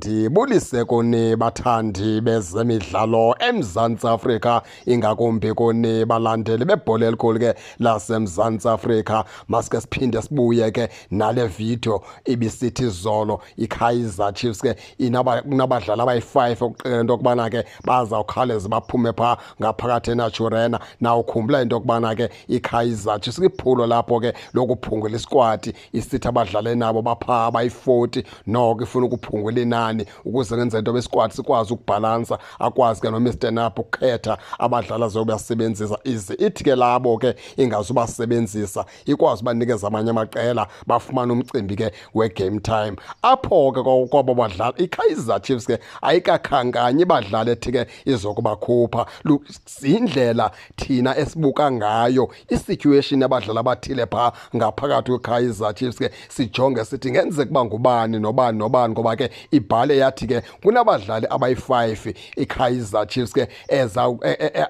Ndibulise kuni bathandi bezemidlalo eMzantsi Afrika, ingakumbi kuni balandeli bebhola elikhulu ke laseMzantsi Afrika. Masike siphinde sibuye ke nale video ibisithi izolo iKaizer Chiefs ke inabadlali abayi-5 okuqikelela into yokubana ke bazawukhawuleza baphume phaa ngaphakathi eNaturena. Nawukhumbula into yokubana ke iKaizer Chiefs kwiphulo lapho ke lokuphungula isikwati, isithi abadlali nabo baphaa abayi-40, noko ifuna ukuphungula inani ukuze ngenze into besikwati sikwazi ukubhalansa, akwazi ke noMr Napo ukukhetha abadlali azobasebenzisa. Ize ithi ke labo ke ingazubasebenzisa ikwazi ubanikeza amanye amaqela bafumane umcimbi ke we-game time. Apho ke kwabo badlali iKaizer Chiefs ke ayikakhankanyi badlali ethi ke izokubakhupha. Yindlela thina esibuka ngayo isituation yabadlali abathile phaa ngaphakathi kweKaizer Chiefs ke, sijonge sithi ngenzeka uba ngubani nobani nobani, ngoba ke ibhale yathi ke kunabadlali abayi-5 iKaizer Chiefs ke eza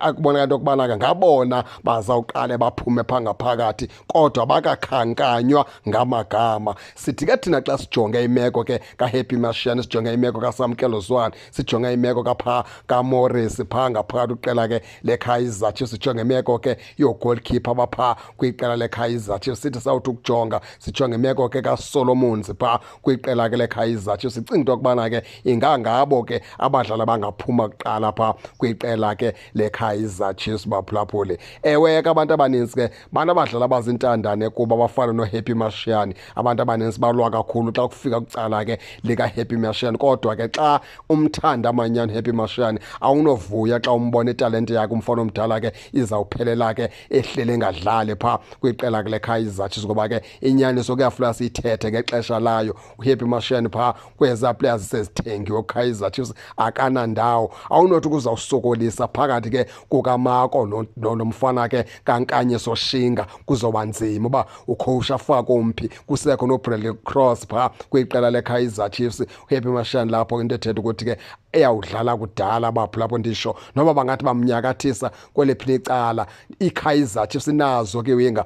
akubonakala into yokubana ke ngabona bazawuqale baphume phaa ngaphakathi, kodwa bakakhankanywa ngamagama. Sithi ke thina xa sijonge imeko ke kaHappy Mashiane, sijonge imeko kaSamkelo Zwane, sijonge imeko kaphaa kaMorris phaa ngaphakathi kwiqela ke leKaizer Chiefs, sijonge imeko ke yoo-goalkeeper abaphaa kwiqela leKaizer Chiefs, sithi sawuthi ukujonga sijonge imeko ke kaSolomons phaa kwiqela ke leKaizer Chiefs, sicinga into yokubana ke ingangabo ke abadlali abangaphuma kuqala phaa kwiqela ke leKaizer Chiefs. Baphulaphuli, ewe ke abantu abaninzi ke banabadlali abazintandane kuba bafana noHappy Mashiane. Abantu abaninzi balwa kakhulu xa kufika kwicala ke likaHappy Mashiane, kodwa ke xa umthanda manyani Happy Mashiane awunovuya xa umbona italente yakhe umfana omdala ke izawuphelela ke ehlele engadlali phaa kwiqela ke leKaizer Chiefs, ngoba ke inyaniso kuyafuneka siyithethe ngexesha layo. uHappy Mashiane phaa kwezaa players sezithengiwe kuKaizer Chiefs akanandawo, awunothi kuzawusokolisa phakathi ke kukaMako nomfana ke kaNkanyiso Shinga, kuzoba nzima uba ucoach afake umphi. Kusekho noBradley Cross phaa kwiqela leKaizer Chiefs. uHappy Mashiane lapho into ethetha ukuthi ke eyawudlala kudala bapho lapho, ndisho noba bangathi bamnyakathisa kwelephi icala, iKaizer Chiefs inazo ke winga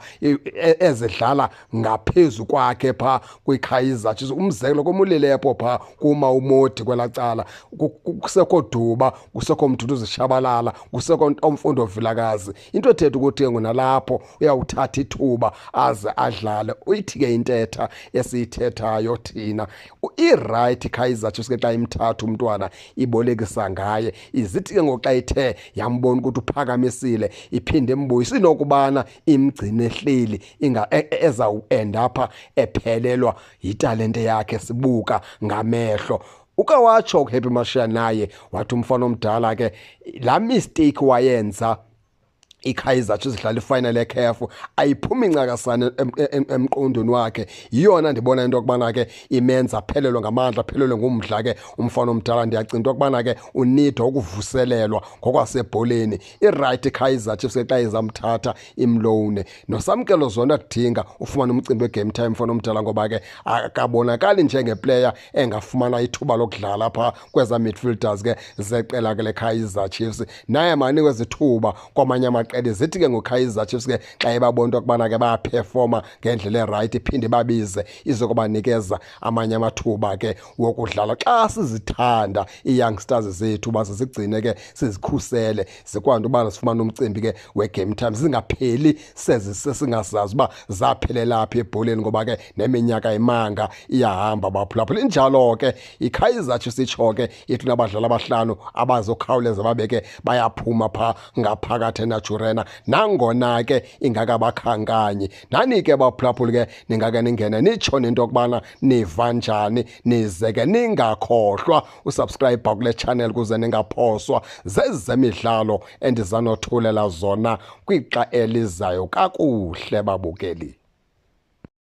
ezidlala ngaphezu kwakhe phaa kwiKaizer Chiefs. Umzekelo komulilepo phaa kuma uModi kwelaa cala, kusekho Duba, kusekho Mduduzi Shabalala, kusekho Mfundo Vilakazi, into ethetha ukuthi ke nalapho uyawuthatha ithuba aze adlale. Uyithi ke intetha esiyithethayo thina, i-right Kaizer Chiefs ke xa imthatha umntwana ibolekisa ngaye, izithi ke ngoku xa ithe yambona ukuthi uphakamisile iphinde imbuyise, inokubana imgcine ehleli inga ezawuenda apha ephelelwa yitalente yakhe sibuka ngamehlo. Ukawatsho uHappy Mashiane naye wathi umfana omdala ke laa mistake wayenza iKaizer Chiefs idlala ifinal yeCAF ayiphumi incakasane emqondweni wakhe. Yiyona ndibona into yokubana ke imenza aphelelwe ngamandla, aphelelwe ngumdla ke umfana omdala. Ndiyacinga into yokubana ke unida ukuvuselelwa ngokwasebholeni. I-right Kaizer Chiefs ke xa izamthatha imlowune noSamkelo Zwane akudinga ufumana umcimbi we-game time mfana omdala, ngoba ke akabonakali njengeplayer engafumana ithuba lokudlala phaa kweza midfielders ke zeqela ke leKaizer Chiefs. Naye manikwe izithuba kwamanye amaqela. Zithi ke ngoKaizer Chiefs ke xa ebabona into yokubana ke bayaphefoma ngendlela erayithi iphinde babize izokubanikeza amanye amathuba ke wokudlala. Xa sizithanda ii-youngsters zethu uba sizigcine ke sizikhusele zikwanto ubana sifumane umcimbi ke we-game time, zingapheli sesingazazi uba zaphelela phi ebholeni, ngoba ke neminyaka imanga iyahamba baphulaphula. Injalo ke iKaizer Chiefs itsho ke ithi nabadlali abahlanu abazokhawuleza babe ke bayaphuma phaa ngaphakathi eNaturena, nangona ke ingakabakhankanyi. Nani ke baphulaphuli ke ningake ningene nitsho nento yokubana niva njani, nize ke ningakhohlwa usubscribe kule channel kuze ningaphoswa zezemidlalo endizanothulela zona kwixa elizayo. Kakuhle babukeli.